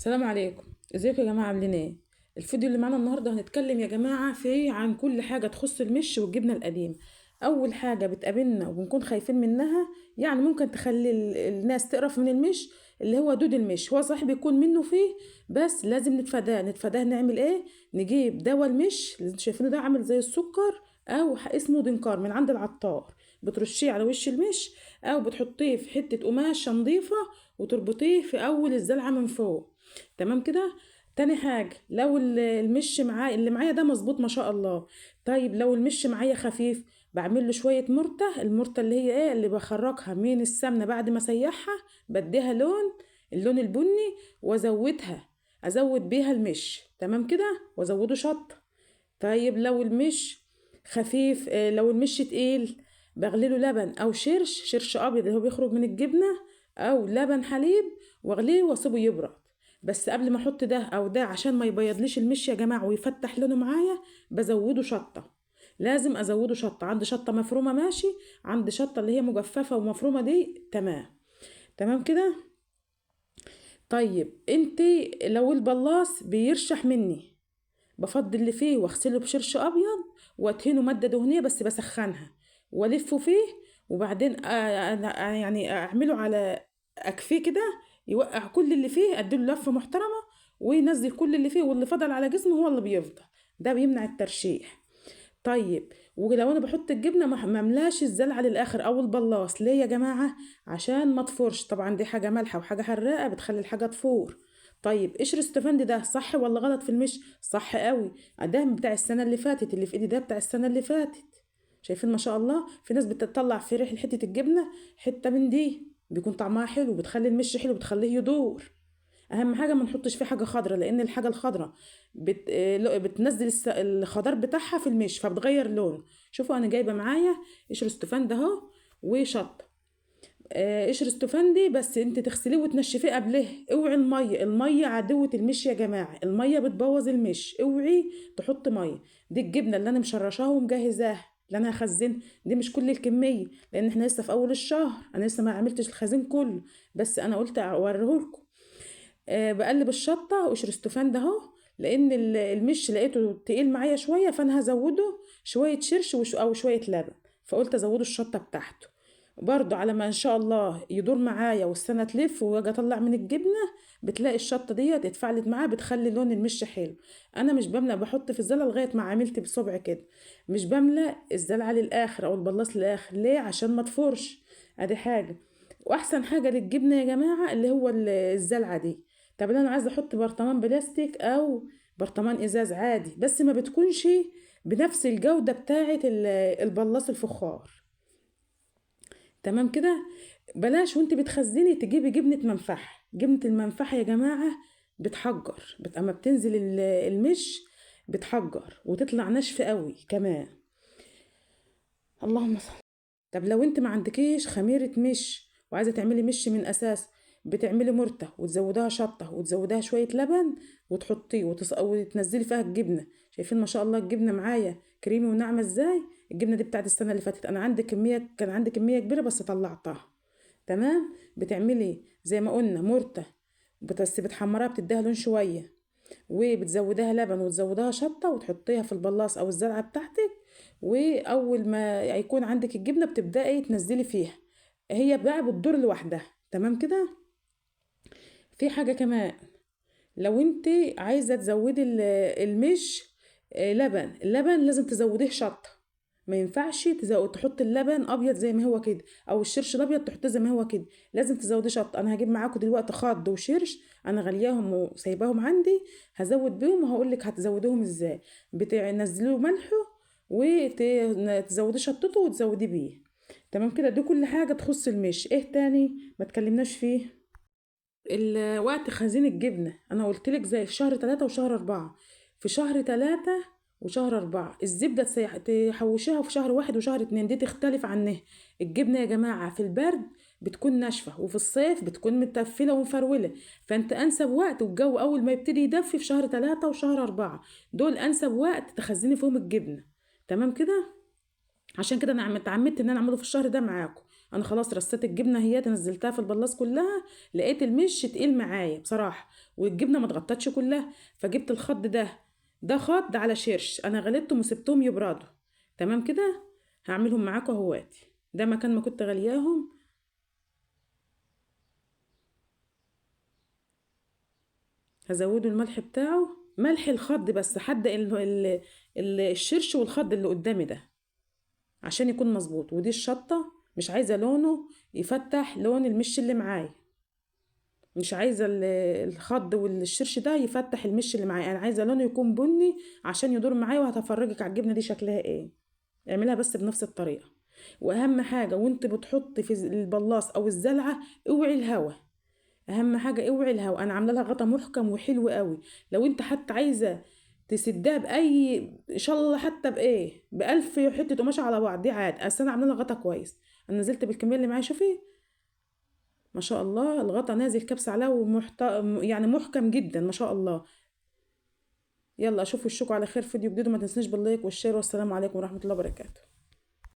السلام عليكم، ازيكم يا جماعة؟ عاملين ايه؟ الفيديو اللي معانا النهارده هنتكلم يا جماعة فيه عن كل حاجة تخص المش والجبنه القديمة. اول حاجة بتقابلنا وبنكون خايفين منها، يعني ممكن تخلي الناس تقرف من المش، اللي هو دود المش. هو صحيح بيكون منه فيه، بس لازم نتفاداه. نتفاداه نعمل ايه؟ نجيب دواء المش اللي انتوا شايفينه ده، عامل زي السكر او اسمه دنكار من عند العطار، بترشيه على وش المش او بتحطيه في حتة قماشة نظيفة وتربطيه في اول الزلعه من فوق. تمام كده؟ تاني حاجة، لو المش معايا اللي معايا ده مظبوط ما شاء الله. طيب لو المش معايا خفيف، بعمل له شوية مرته، المرته اللي هي ايه؟ اللي بخرجها من السمنة بعد ما اسيحها، بديها لون، اللون البني، وازودها، ازود بيها المش. تمام كده؟ وازوده شطه. طيب لو المش خفيف، لو المش تقيل، بغليله لبن او شرش، شرش ابيض اللي هو بيخرج من الجبنة، او لبن حليب، واغليه واسيبه يبرد. بس قبل ما احط ده او ده، عشان ما يبيضليش المش يا جماعة ويفتح لونه معايا، بزوده شطه. لازم ازوده شطه. عندي شطه مفرومه ماشي، عندي شطه اللي هي مجففة ومفرومه دي تمام. تمام كده؟ طيب انت لو البلاص بيرشح مني، بفضي اللي فيه واغسله بشرش ابيض وادهنه مادة دهنية بس بسخنها، والفه فيه، وبعدين يعني اعمله على اكفيه كده، يوقع كل اللي فيه، اديله لفه محترمه وينزل كل اللي فيه، واللي فضل على جسمه هو اللي بيفضل. ده بيمنع الترشيح. طيب ولو انا بحط الجبنة ما املاش الزلعه للاخر او البلاص، ليه يا جماعة؟ عشان ما تفورش. طبعا دي حاجة مالحة وحاجه حراقه بتخلي الحاجة تفور. طيب قشر استفندي ده صح ولا غلط في المش؟ صح قوي. ده بتاع السنة اللي فاتت، اللي في ايدي ده بتاع السنة اللي فاتت. شايفين ما شاء الله؟ في ناس بتطلع في ريحه حتة الجبنة حتة من دي، بيكون طعمها حلو، بتخلي المش حلو، بتخليه يدور. اهم حاجة ما نحطش فيه حاجة خضراء، لان الحاجة الخضراء بتنزل الخضار بتاعها في المش، فبتغير لونه. شوفوا انا جايبه معايا قشر استفندي اهو وشطه. قشر استفندي بس انت تغسليه وتنشفيه قبله. اوعي المية، المية عدوه المش يا جماعة، المية بتبوظ المش، اوعي تحط مية. دي الجبنة اللي انا مشرشاها ومجهزاها، اللي انا هخزنها، دي مش كل الكمية لان احنا لسه في اول الشهر، انا لسه ما عملتش الخزين كله، بس انا قلت اوريهولكم. بقلب الشطه وقشر استفندي اهو، لان المش لقيته تقيل معايا شوية، فانا هزوده شوية شرش او شوية لبن، فقلت ازوده الشطه بتاعته برضو، على ما ان شاء الله يدور معايا والسنة تلف واجي اطلع من الجبنة، بتلاقي الشطه ديت اتفعلت معايا، بتخلي لون المش حلو. انا مش بملى، بحط في الزلعه لغاية ما عملت بصبع كده، مش بملى الزلعه للاخر او البلاص للاخر. ليه؟ عشان ما تفورش. ادي حاجة. واحسن حاجة للجبنه يا جماعة اللي هو الزلعه دي. طب انا عايزه احط برطمان بلاستيك او برطمان ازاز عادي، بس ما بتكونش بنفس الجودة بتاعه البلاص الفخار. تمام كده؟ بلاش وانت بتخزني تجيبي جبنه منفحه. جبنه المنفحه يا جماعة بتحجر، اما بتنزل المش بتحجر وتطلع ناشفة قوي كمان. اللهم صل. طب لو انت ما عندكيش خميره مش وعايزه تعملي مش من اساس، بتعملي مرته وتزودها شطه وتزودها شوية لبن وتحطيه وتنزلي فيها الجبنة. شايفين ما شاء الله الجبنة معايا كريمي وناعمه ازاي؟ الجبنة دي بتاعت السنة اللي فاتت، انا عندي كمية، كان عندي كمية كبيرة بس طلعتها. تمام؟ بتعملي زي ما قلنا مرته، بس بتحمرها، بتديها لون شوية، وبتزودها لبن وتزودها شطه وتحطيها في البلاص او الزرعه بتاعتك، واول ما يكون عندك الجبنة بتبداي تنزلي فيها، هي بقى بتدور لوحدها. تمام كده؟ في حاجة كمان، لو انت عايزه تزودي المش لبن، اللبن لازم تزوديه شطه، ما ينفعش تحط اللبن ابيض زي ما هو كده، او الشرش الابيض تحطيه زي ما هو كده، لازم تزوديه شطه. انا هجيب معاكم دلوقتي خض وشرش، انا غلياهم وسايباهم عندي، هزود بيهم وهقول لك هتزوديهم ازاي. بتنزليه ملحة وتزوديه شطته وتزوديه بيه. تمام كده؟ دي كل حاجة تخص المش. ايه تاني ما اتكلمناش فيه؟ الوقت خزين الجبنة، انا قلت لك زي في شهر 3 وشهر 4. في شهر 3 وشهر 4 الزبدة تحوشيها، في شهر 1 وشهر 2 دي تختلف عنها. الجبنة يا جماعة في البرد بتكون ناشفة، وفي الصيف بتكون متفلة ومفرولة، فانت انسب وقت، والجو اول ما يبتدي يدفي في شهر 3 وشهر 4، دول انسب وقت تخزني فيهم الجبنة. تمام كده؟ عشان كده انا اتعمدت ان انا اعمله في الشهر ده معاكم. انا خلاص رصيت الجبنة اهيت، نزلتها في البلاص كلها، لقيت المش تقيل معايا بصراحة والجبنه ما اتغطتش كلها، فجبت الخض ده خض على شرش، انا غليتهم وسبتهم يبردوا. تمام كده، هعملهم معاكم اهواتي. ده مكان ما كنت غلياهم. هزودوا الملح بتاعه، ملح الخض بس، حد الشرش والخض اللي قدامي ده عشان يكون مظبوط. ودي الشطه، مش عايزه لونه يفتح لون المش اللي معايا، مش عايزه الخض والشرش ده يفتح المش اللي معايا، انا عايزه لونه يكون بني عشان يدور معايا. وهتفرجك على الجبنة دي شكلها ايه. اعملها بس بنفس الطريقة. واهم حاجة وانت بتحطي في البلاص او الزلعه اوعي الهوا، اهم حاجة اوعي الهوا. انا عامله لها غطا محكم وحلو قوي، لو انت حتى عايزه تسدها باي ان شاء الله حتى بايه ب1000 حتة قماشة على بعض دي عاد، اصل انا عامله لها غطا كويس. انا نزلت بالكمية اللي معايا، شوفي ما شاء الله الغطا نازل كبسة عليها يعني محكم جدا ما شاء الله. يلا اشوف وشكم على خير في فيديو جديد، وما تنسنيش بال like وال share، والسلام عليكم ورحمة الله وبركاته.